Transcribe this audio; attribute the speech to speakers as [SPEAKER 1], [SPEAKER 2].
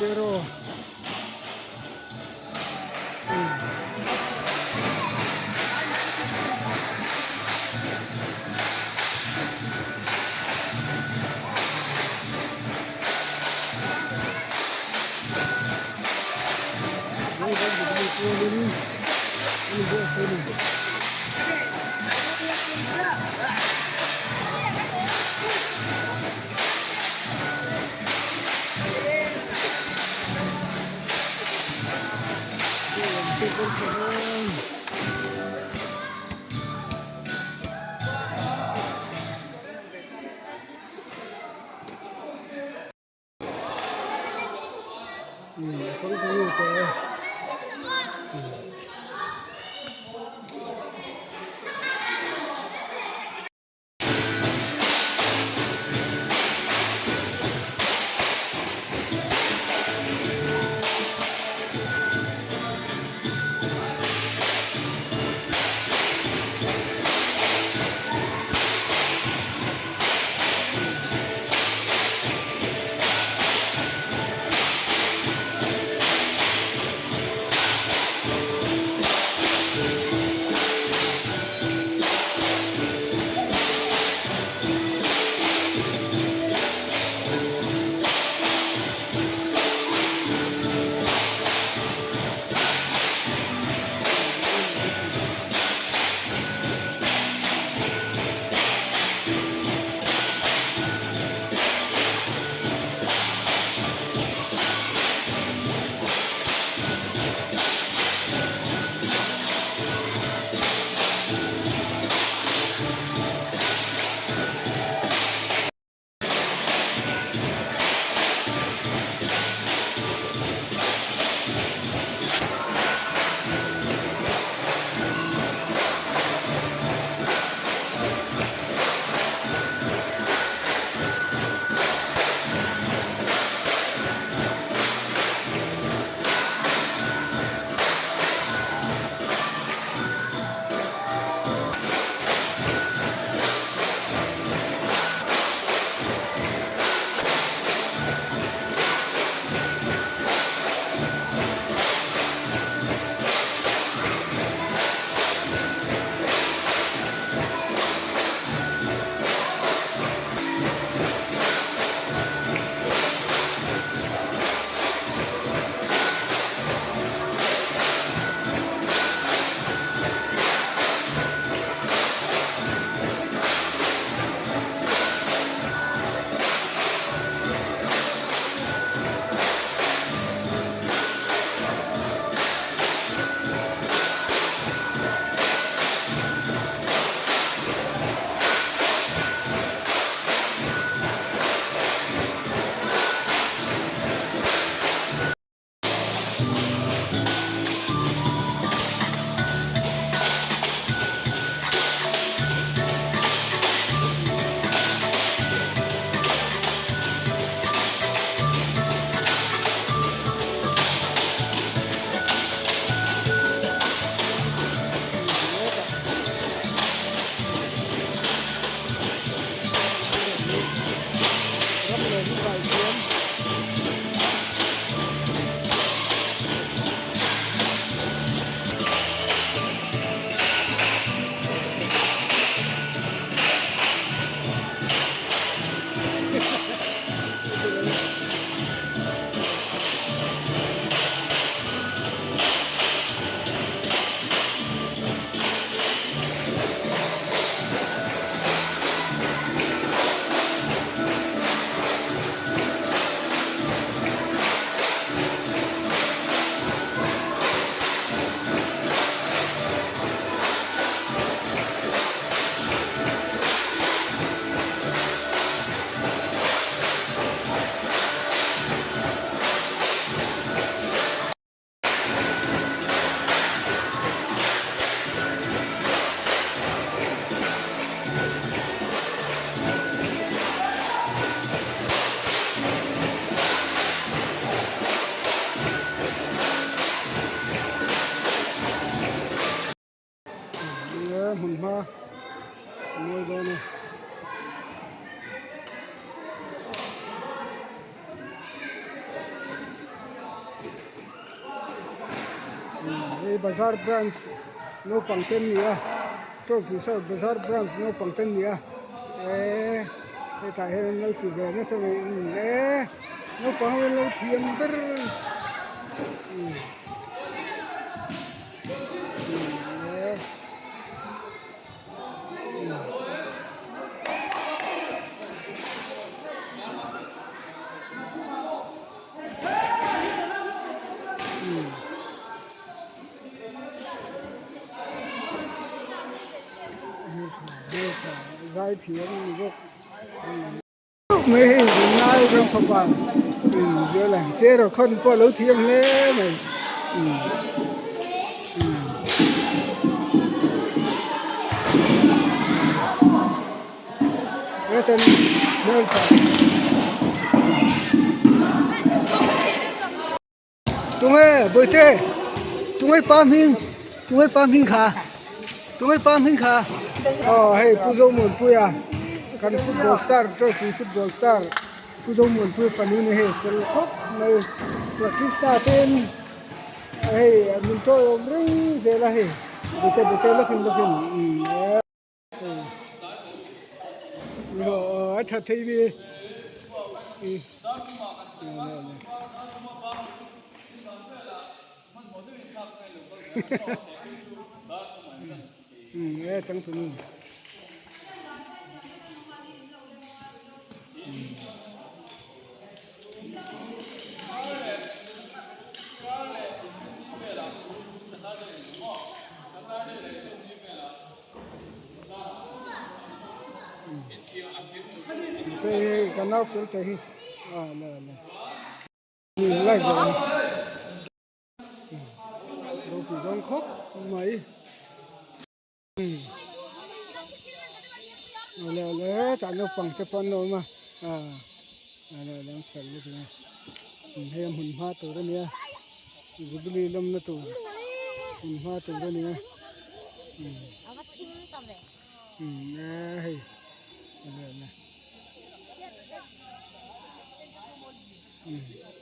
[SPEAKER 1] Zero. Bazar branch naupang te an ni a Tawlpui South Bazar branch naupang te an ni a eee hetah hian an lo ti ve nasa mai umm eee naupang ho hi an lo thiam ber umm umm eee. Zai thiam a ni bawk mai hei nau ram fapa zela chair ah khawn pawh a lo thiam hle mai Tunge bawihte tunge pa hming tunge pa hming kha tunge pa hming kha aw hei Pu Zomuanpuia kan football star trophy football star Pu Zomuanpuia fanu ni hei fel khawp mai practice ta ten hei min tawiawm reng zel a hei bawihte bawihte lawkin lawkin umm. A tha thei mi e changtunu. Te hi kan nau fel te hi a le le lai ve a ropui dawn khawp mai le le tah naupang te pawh an awm a a le le an fel lutuk a hei a hmun hma tur a nia jubilee lawmna tur hmun hma tur a nia.
[SPEAKER 2] A va thim ta ve.
[SPEAKER 1] Um e hei le le. Um.